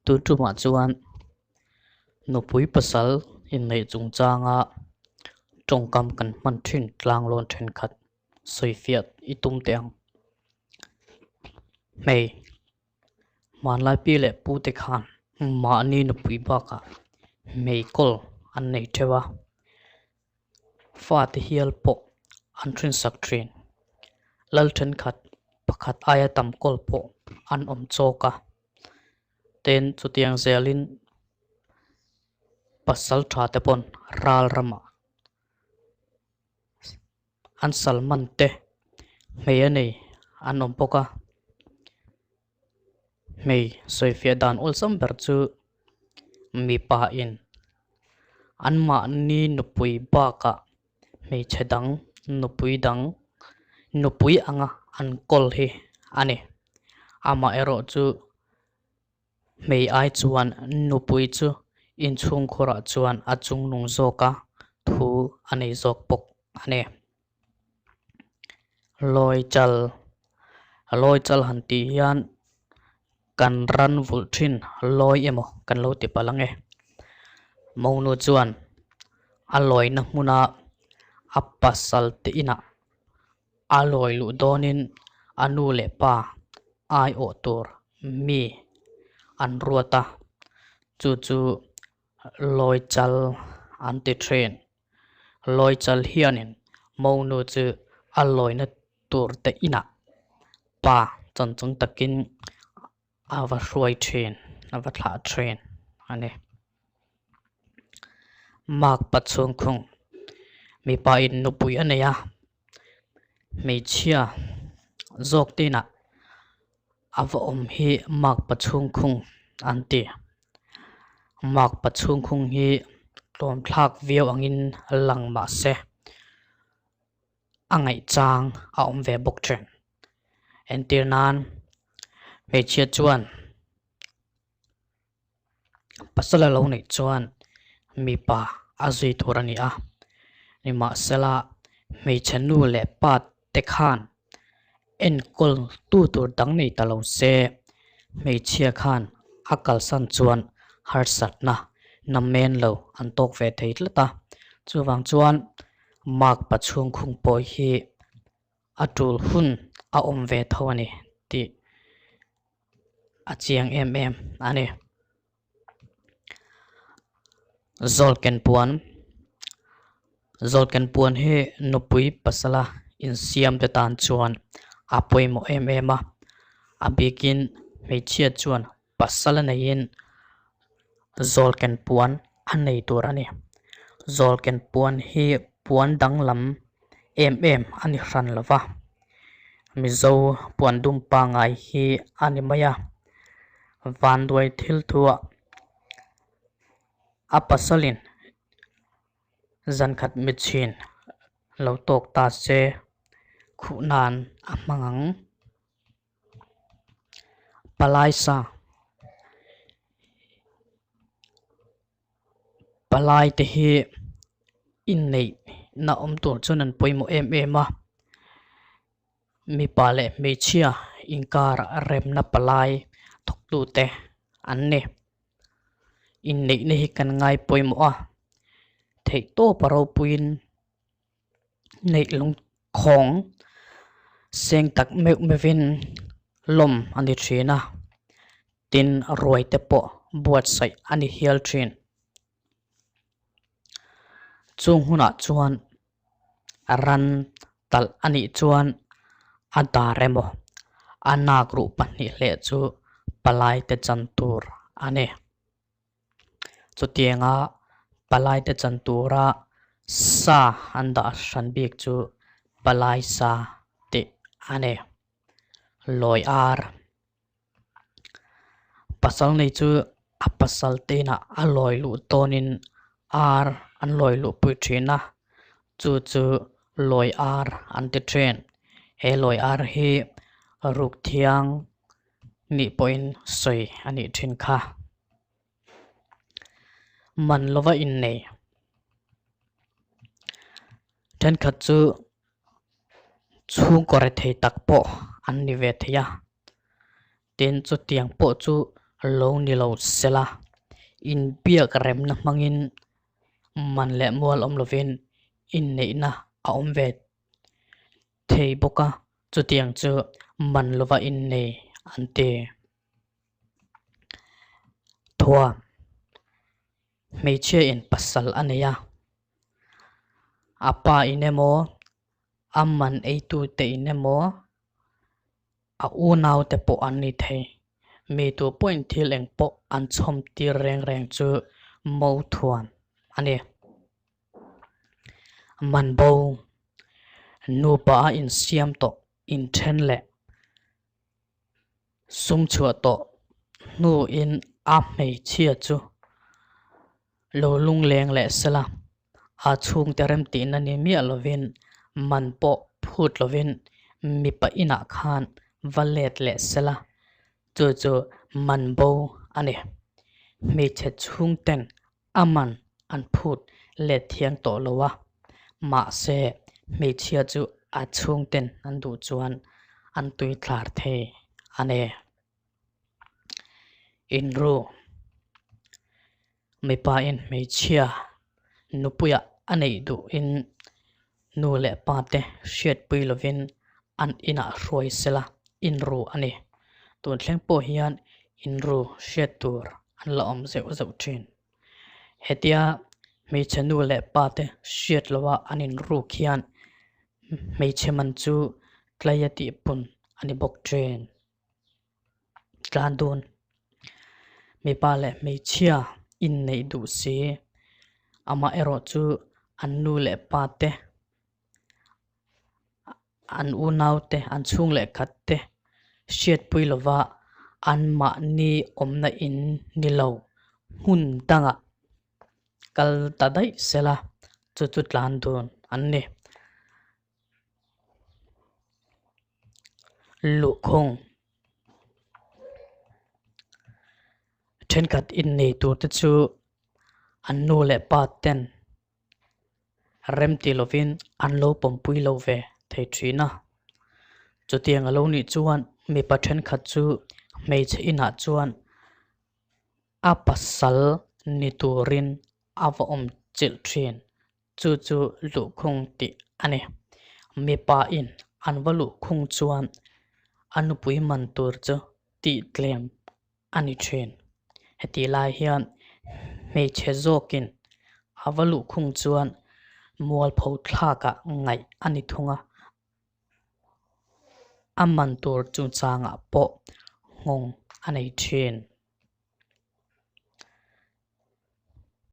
Tun tumah chuan nupui pasal inneih chungchanga tawngkam kan hman thin tlanglawn thenkhat sawifiah i tum teh ang. Hmei, hmanlai pi leh pu te khan mahni nupui bakah hmeikawl an nei theuh a, fate hial pawh an hrinsak thin. Lal thenkhat pakhat aia tam kawl pawh an awm chawk a, tin chutiang zelin pasal tha te pawn ral ramah an salman te hmei a nei an awm bawk a, hmei sawifiah dan awlsam ber chu mipa in anmahni nupui bakah hmeichhe dang nupui dang nupui anga an kawl hi a ni. Amaherawhchu hmei ai chuan nupui chu inchhungkhurah chuan a chungnung zawk a, thu a nei zawk bawk a ni. Lawi chal, lawi chal han tih hian kan ran vulh thin lawi emaw kan lo ti palh ang e. Monu chuan a lawina hmuna a pasal te inah a lawi luh dawnin a nu leh pa aiawh tur mi an ruat a, chu chu lawi chal an ti thin. Lawi chal hianin monu chu a lawina tur te inah pa chanchung takin a va hruai thin, a va thlah thin a ni. Mark Pachhungkhung, mipa in nupui a nei a, hmeichhia zawk te inah a va awm hi Mark Pachhungkhung an ti. Mark Pachhungkhung hi tlawmthlak viau angin lang mah se a ngaihchang a awm ve bawk thin. Entir nan hmeichhia chuan pasal a lo neih chuan mipa a zui tur a ni a, nimahsela hmeichhe nu leh pa te khan enkawl tu tur dang nei ta lo se hmeichhia khan a kalsan chuan harsatna namen lo an tawk ve thei tlat a, chuvang chuan mark pachhungkhung pawh hi a tul hun a awm ve tho a ni tih a chiang em em a ni. Zawlken puan Zawlken puan hi nupui pasala insiam te tan chuan a pawimawh em em a, a bikin hmeichhia chuan pasal a neiin zawlken puan a nei tur a ni. Zawlken puan hi puan danglam em em a ni hran lo va, Mizo puan dum pangngai hi a ni mai a, vanduai thil thuah a pasalin zankhat mitchhin lo tawk ta se khuh nan a hmang ang. Palai sa Palai te hi inneih na awm tur chuan an pawimawh em em a, mipa leh hmeichhia inkar remna palai thawktu te an ni. Inneihna hi kan ngai pawimawh a, theihtawp a ropuiin neih lungkhawng seng tak meuh meuhin lawm a ni thin a, tin ruai te pawh buatsaih a ni hial thin. Chung hunah chuan ran talh a nih chuan a dar emaw a nak ruh pahnih hleh chu palai te chan tur a ni. Chutianga palai te chan tura sa an dah hran bik chu palai sa tih a ni. Lawi ar Pasal nei chu a pasal te inah a lawi luh tawnin ar an lawi luh pui thin a, chu chu lawi ar an ti thin. He lawi ar hi ruk thiang nih pawhin sawi a nih thin kha. Man lova innei thenkhat chu chhungkaw rethei tak pawh an ni ve thei a, tin chutiang pawh chu. lo ni lo sela, inbiak remna hmangin man leh mual awm lovin inneihna a awm ve thei bawk a, chutiang chu man lova innei an ti. Thuam, Hmeichhia in pasal a nei a, a pa in emaw a man eitute in emaw a unaute pawh an ni thei. Mi tu pawhin thil eng pawh an chhawm tir reng reng chu mo thuam a ni. Man bo, nupa a insiam tawh inthen leh sum chhuah tawh hnuin a hmeichhia chu lo lungleng leh sela, a chhungte remtihna ni miah lovin man pawh phut lovin mipa inah khan va let leh sela, chu chu man bo a ni. Hmeichhe chhungten a man an phut let thiang tawh lo a, mahse hmeichhia chu a chhungten an duh chuan an tuithlar thei a ni. Inru, Mipa in hmeichhia nupuia a neih duhin nu leh pa te hriatpui lovin an inah hruai sela inru a ni. Tun thleng pawh hian inru hriat tur an la awm zeuh zeuh thin. Hetia hmeichhe nu leh pa te hriat loha an inruk hian hmeichhe man chu tlai a tihpun a ni bawk thin. Tlan dun, Mipa leh hmeichhia inneih duh si, amaherawh chu an nu leh pa te, an unaute, an chhung leh khat te hriatpui lova anmahni awmna in ni lo hmun dangah kal ta daih sela chu chu tlan dun an ni. Luhkhung thenkhat innei tur te chu an nu leh pa ten rem ti lovin an lo pawmpui lo ve thei thin a. Chutiang a lo nih chuan mipa thenkhat chu hmeichhe inah chuan a pasal ni turin a va awm chilh thin. Chu chu luhkhung tih a ni. Mipa in an va luhkhung chuan a nupui man tur chu tih tlem a ni thin. Hetih lai hian hmeichhe zawkin a va luhkhung chuan mualpho thlakah ngaih a ni thung a, a man tur chungchangah pawh nghawng a nei thin.